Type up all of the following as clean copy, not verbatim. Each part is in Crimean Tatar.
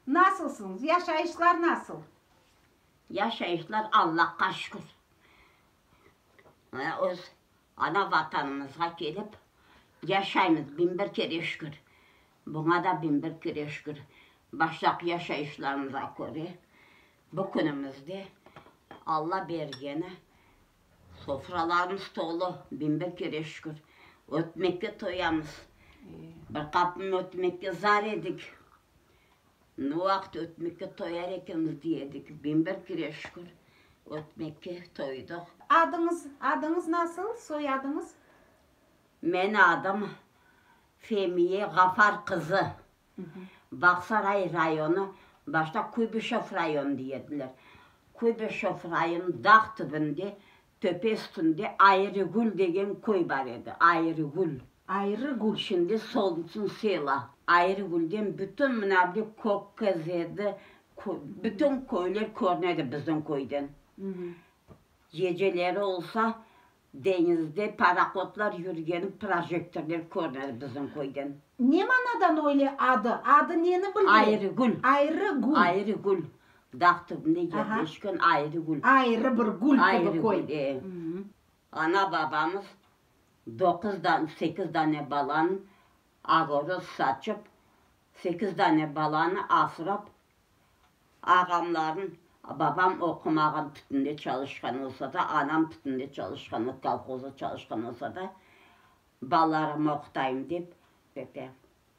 Nasılsıñız? Yaşayışlar nasıl? Yaşayışlar Allahqa şükür. Mına öz ana Vatanımızğa kelip yaşaymız, 1001 kere şükür. Buña da 1001 kere şükür. Baştaki yaşayışlarımızğa köre bu künümizde Alla bergeni Sofralarımız tolu, 1001 kere şükür. Ötmekke toyamız. Bir qapım ötmekke zar edik. Ne vaqıt ötmekke toyar ekenmiz dey edik. 1001 kere şükür, ötmekke toydıq. Adıñız, adıñız nasıl, soyadıñız? Meni adım Femiye Ğafar qızı. Bağsaray rayonı, başta Kuybışev rayonı dey ediler. Kuybışev rayonı dağ tübünde, töpe üstünde Ayrıgül degen köy bar edi, Ayrıgül. Ayrıgül. Şimdi Solntsin selo. Ayrıgülden bütün mına bile Kök kezedi, bütün köyler körünedi bizim köyden. Geceleri olsa, Deñizde parohodlar yürgeni projektorler körünedi bizim köyden. Ne manadan öyle adı? Adı neni bildire? Ayrı gül. Ayrı gül. Ayrı gül. Dağ tübünde yerleşken ayrı gül. Ayrı bir gül kibi köy. Ayrı gül, e. Ana-babamız doquz dane, sekiz dane balanı ağorod saçıp, sekiz dane balanı asrap, Ağamların, babam oqumağan, tütünde çalışqan olsa da, anam tütünde çalışqan, kolhozda çalışqan olsa da, balalarımı oqutayım dep, ete.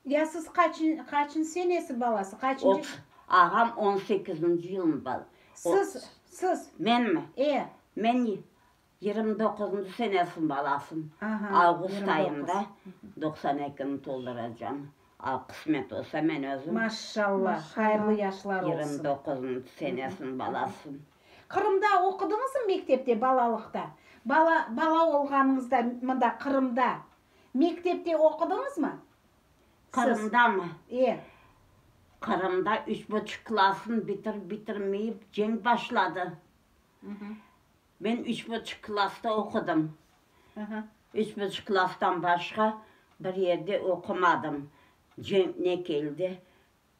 Ya siz qaçın, qaçıncı senesi balası, qaçıncı? Otuz, ağam on sekizinci yılın bal. Siz, siz? Menmi? E. Men 29-ncı senesiniñ balasım. Avgust ayında 92-ni tolduracam. Qısmet olsa, men özüm. Maşşalla, hayırlı yaşlar olsun. 29-ncı senesiniñ balasım. Qırımda oqudıñızmı mektepte, balalıqta? Bala, bala olğanıñızda mında, Qırımda, mektepte oqudıñızmı? Qırımdamı? E. Qırımda üç buçuq klassnı bitirip-bitirmeyip cenk başladı. Men üç buçuq klassta oqudım. Üç buçuq klasstan başqa bir yerde oqumadım. Cenk ne keldi,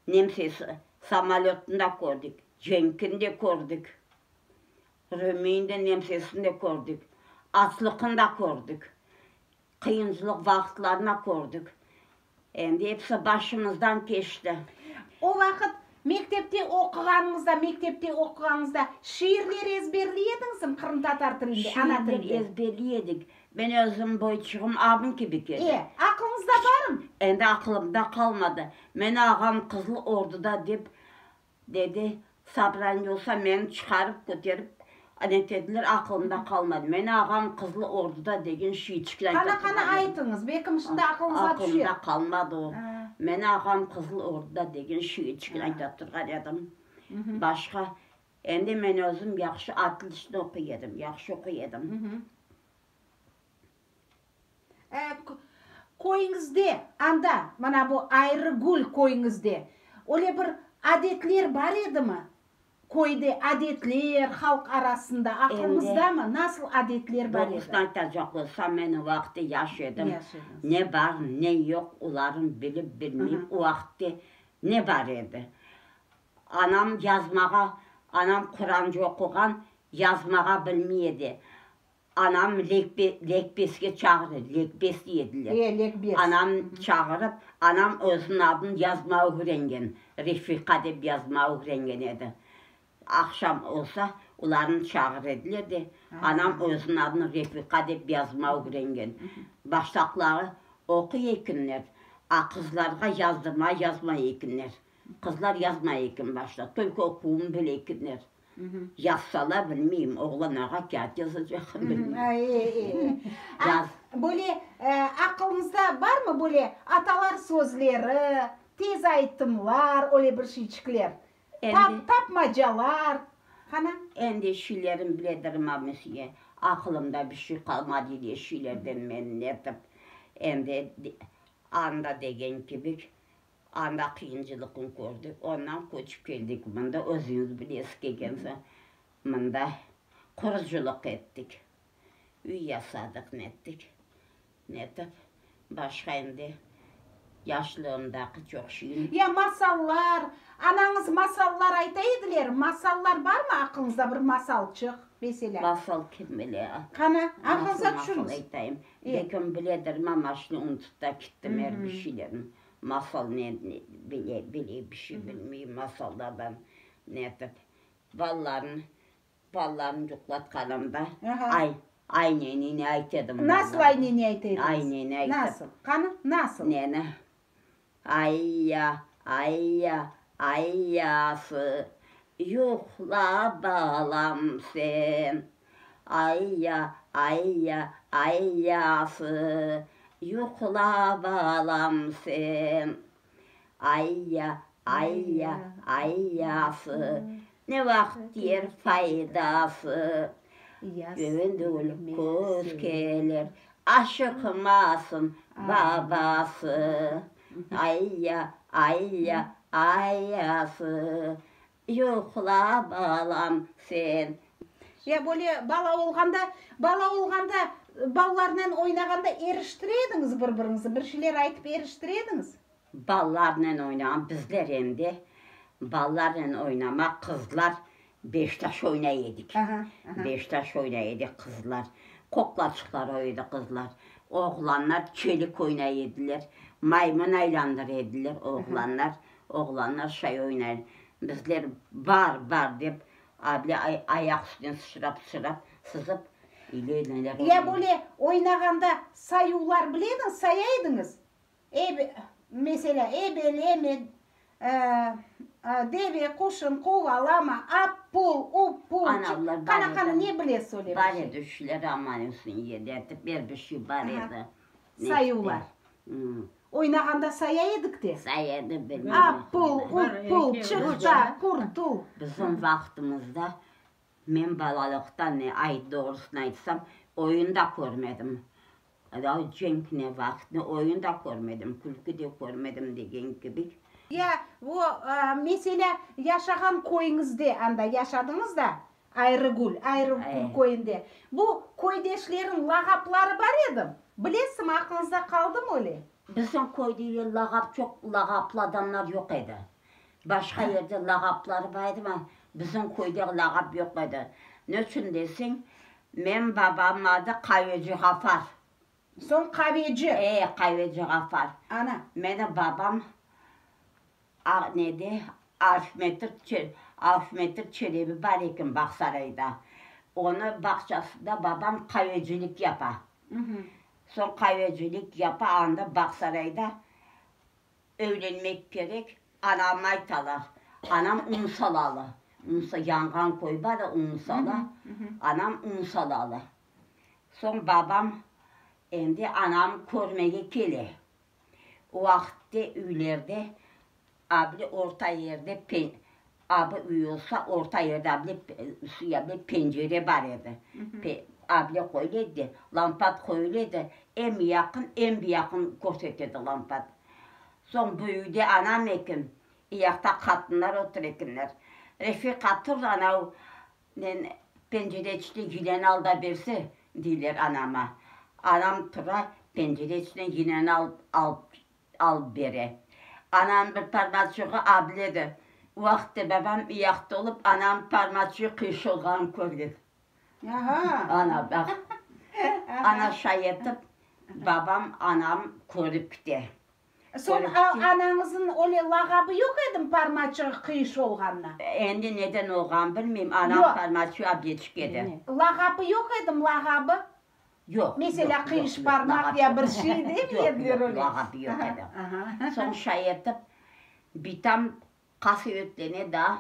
nemse samolötını da kördik, cenkini de kördik, rumeyni de, nemsesini de kördik, açlıqını da kördik. Qıyıncılıq vaqıtlarına kördik. Endi episi başımızdan keçti. O vaqıt mektepte oquğanıñızda, mektepte oquğanıñızda şiirler ezberliy ediñizmi qırımtatar tilinde, ana tilinde? Şiirler ezberliy edik. Men özüm boyçuğım abim kibi edi. E, aqlıñızda barmı? Endi aqılımda qalmadı. Meni ağam Qızıl Orduda dep Dedi, Sabraniye olsa meni çıqarıp köterip anetediler, aqılımda qalmadı. Meni ağam Qızıl Orduda degen şiirçikler Qana, qana aytıñız, belkim şimdi aqılıñızğa tüşer. Aqılımda qalmadı o. Meni ağam Qızıl Orduda degen şiirçikni ayta turğan edim. Başqa, endi men özüm yahşı otliçno oquy edim, yahşı oquy edim. Köyüñizde, anda, mana bu Ayrı Gül köyüñizde öyle bir adetler bar edimi? Köyde adetler, halq arasında, aqlıñızdamı, nasıl adetler bar edi? Doğrusını aytacaq olsam, men o vaqıtte yaş edim. Ne bar, ne yoq, olarnı bilip, bilmeyip, o vaqıtte ne bar edi? Anam yazmağa, anam Quranca oquğan, yazmağa bilmey edi. Anam lekbeske çağırdı, lekbes dey ediler. E, lekbes. Anam çağırıp, anam özüniñ adını yazmağa ögrengen, Refiqa dep yazmağa ögrengen edi. Aqşam olsa, olarnı çağır ediler de, anam özüniñ adını Refiqa dep yazmağa ögrengen. Baştaqları oquy ekenler, a qızlarğa yazdırmağa yazmay ekenler. Qızlar yazmay eken başta, tolko oquvını bile ekenler. Yazsalar, bilmeyim, oğlan ağa kâğıt yazacaq, bilmeyim. Yaz. Böyle aqılıñızda barmı böyle atalar sözleri, tez aytımlar, öyle bir şeyçikler? Tapmacalar, qana? Endi şeylerim biledirim, amma sizge aqılımda bir şey qalmadı diye şeylerden men netip, endi anda degen kibi Anda qıyıncılıqnı kördik, ondan köçip keldik mında, özüñiz bilesiz, kelgen soñ mında qurucılıq ettik, üy yasadıq, nettik, netip, başqa endi. Yaşlığımdaki çoq şeyni. Ya masallar, anañız masallar ayta ediler, masallar barmı aqlıñızda bir masalçıq, meselâ? Masal kim bile. Qana, aqlıñıza tüşüriñiz. Nasıl masal aytayım? Belkim biledirmi, amma şimdi unutıp da kittim er bir şeylerni. Masal ne bile, bile bir şey bilmeyim masallardan ne etip. Balalarnı Balalarnı yuqlatqanımda ay, aynenini ayt edim. Nasıl ayneni ayta ediñiz? Ayneni aytıp. Nasıl? Qani, nasıl? Neni? Ayya, ayya, ayyası, yuqla balam sen. Ayya, ayya, ayyası, yuqla balam sen. Ayya, ayya, ayyası, ne vaqıt yer faydası? Göğün degil, köz kelir, aşıqmasın babası. Ayya, ayya, ayyası, yuqla balam sen. Ya böyle bala olğanda, bala olğanda balalarnen oynağanda eriştire ediñiz bir-biriñizi, bir şeyler aytıp eriştire ediñiz? Balalarnen oynağan bizler endi balalarnen oynamaq qızlar beştaş oynay edik. Beştaş oynay edik qızlar. Qoqlaçıqlar oynadı qızlar. Oğlanlar çelik oynay ediler. Maymun aylandıra ediler oğlanlar. Oğlanlar şay oynay. Bizler bar, bar dep able ayaq üstüne sıçrap, sıçrap, sızıp ile neler Ya böyle oynağanda sayuvlar bile ediñiz, saya ediñiz? Ebe, meselâ, ebeleme, deve quşun quvalama, ap-pul, up-pul, Ana, olar bar qana, qana, edi. ne bilesiz öyle bir Bar şey? edi, şüler aman olsun yedetip, er bir şey bar edi. Sayuvlar. Oynağanda saya edik de. Saya edi, bilmeyim. Ap-pul, up-pul, çıq da, qurtul. Bizim vaqtımızda, men balalıqta ne, ay, doğrusını aytsam, oyun da körmedim. Daa cenk ne vaqıt, ne oyun da körmedim, külkü de körmedim degen kibi. Ya o, meselâ, yaşağan köyüñizde, anda yaşadıñız da, Ayrıgül, Ayrıgül köyünde, bu köydeşleriñ lağapları bar edi, bilesizmi, aqlıñızda qaldımı öyle? Bizim köyde öyle lağap çoq, lağaplı adamlar yoq edi. Başqa yerde lağapları bar edi, amma bizim köyde lağap yoq edi. Neçün deseñ, Menim babamnıñ adı Qaveci Ğafar. Soñ Qaveci. E, Qaveci Ğafar. Ana. Menim babam a nede, Arifmetr Arifmetr Çelebi bar eken Bağsarayda. Onı bağçasında babam qavecilik yapa. Soñ qavecilik yapa, anda Bağsarayda Evlenmek kerek, anama aytalar. Anam Unsalalı. Unsa, yanğan köy bar ya, Unsala. Anam Unsalalı. Soñ babam endi anamı körmege kele. O vaqıtte üylerde able orta yerde abi üy olsa, orta yerde able able pencere bar edi. Able qoyula edi de, lampat qoyula edi, em yaqın, em biyaqın körsetedi lampat. Soñ bu üyde anam eken, iyaqta qatınlar otura ekenler. Refiqa, tur anav nen pencere içine yineni al da berse, deyler anama. Anam tura, pencere içine yineni alıp alıp alıp bere. Anam bir parmaçığı abledi. O vaqıtta babam iyaqta olıp, anam parmaçığı qıyışılğanın körgen. Ana, baq. Ana şay etip, babam, anam körip kite. Soñ anañıznıñ öyle lağabı yoq edimi parmaçığı qıyış olğanına? Endi neden olğanın bilmeyim, anam parmaçığı ableçik edi. Lağabı yoq edimi, lağabı? Yoq, Meselâ, qıyış parmaq ya bir şey dey mi ediler öyle? Yoq, lağabı yoq edi. Soñ şay etip, bitam Qasevetlene da,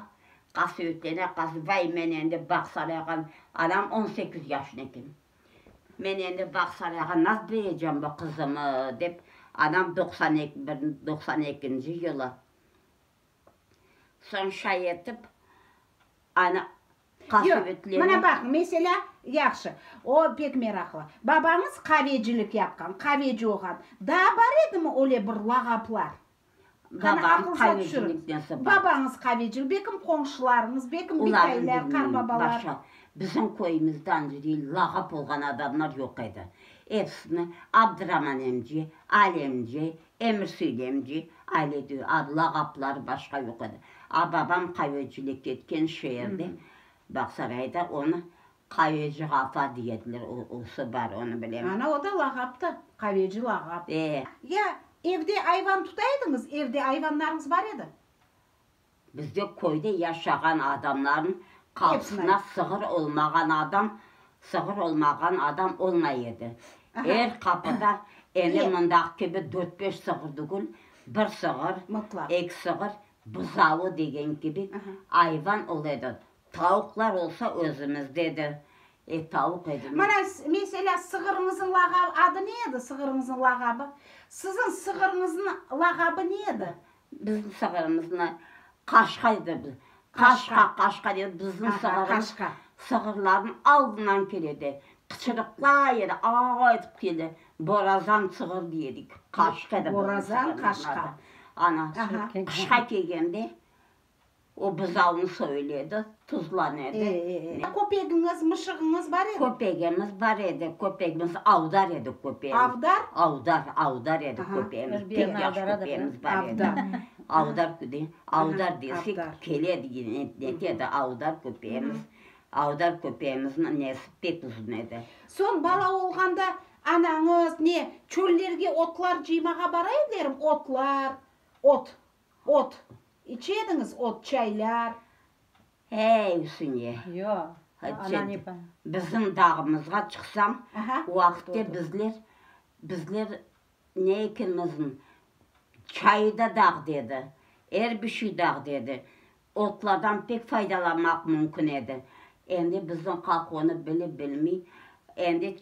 qasevetlene, qase, vay, men endi Bağsarayğa, anam on sekiz yaşında eken, men endi Bağsarayğa nasıl berecem bu qızımı, dep, anam 90 eki, bir 92-nci yılı. Soñ şay etip, ana, qasevetlene. Yoq, mına baq, meselâ, yahşı, o pek meraqlı. Babañız qavecilik yapqan, qaveci olğan. Daa bar edimi öyle bir lağaplar? Babam qavecilikten soñ. Babañız qavecilik, bekim qoñşularıñız, bekim bitaylar, qartbabalar. Başa, bizim köyümizde anca değil, lağap olğan adamlar yoq edi. Episini Abduraman emce, Ali emce, Emir Söylemci, aile de adı, lağapları başqa yoq edi. A babam qavecilik etken şeerde, Bağsarayda, onı Qaveci Ğafa dey ediler, osı bar, onı bilem. Ana, o da lağaptı, qaveci lağap. E. Ya evde ayvan tuta ediñiz? Evde ayvanlarıñız bar edi? Bizde köyde yaşağan adamlarnıñ qapısına sığır olmağan adam, sığır olmağan adam olmay edi. Er qapıda endi mındaq kibi dört-beş sığır tügül, bir sığır, eki sığır, buzavı degen kibi ayvan ola edi. Tavuqlar olsa özümizde edi. E, tavuq edi. Mana, meselâ, sığırıñıznıñ lağabı, adı ne edi sığırıñıznıñ lağabı? Siziñ sığırıñıznıñ lağabı ne edi? Bizim sığırımıznı Qaşqa edi. Qaşqa, Qaşqa dedi. Bizim sığırımız sığırlarnıñ aldından keledi. Qıçırıqlay edi, a etip kele. Borazan sığır dey edik. Qaşqa edi bizim Borazan Qaşqa. Ana, qışqa kelgende o buzavnı soyul edi, tuzlan edi. Köpegiñiz, mışığıñız bar edi? Köpegimiz bar edi. Köpegimiz Avdar edi köpegimiz. Avdar? Avdar, Avdar edi köpegimiz. Pek yahşı köpegimiz bar edi. Avdar, Avdar desek, kele edi, Avdar köpegimiz. Avdar köpegimizniñ nesi pek uzun edi. Soñ bala olğanda anañız, ne, çöllerge otlar cıymağa bara edilermi? Otlar, ot, ot. İçe ediñiz ot, çaylar? Ey, Üsüniye! Yoq, ana ne. Bizim dağımızğa çıqsam, o vaqıtte bizler, bizler ne ekimizniñ çayı da dağ dedi, er bir şey dağ dedi. Otlardan pek faydalanmaq mümkün edi. Endi bizim halq onı bile-bilmey, endi.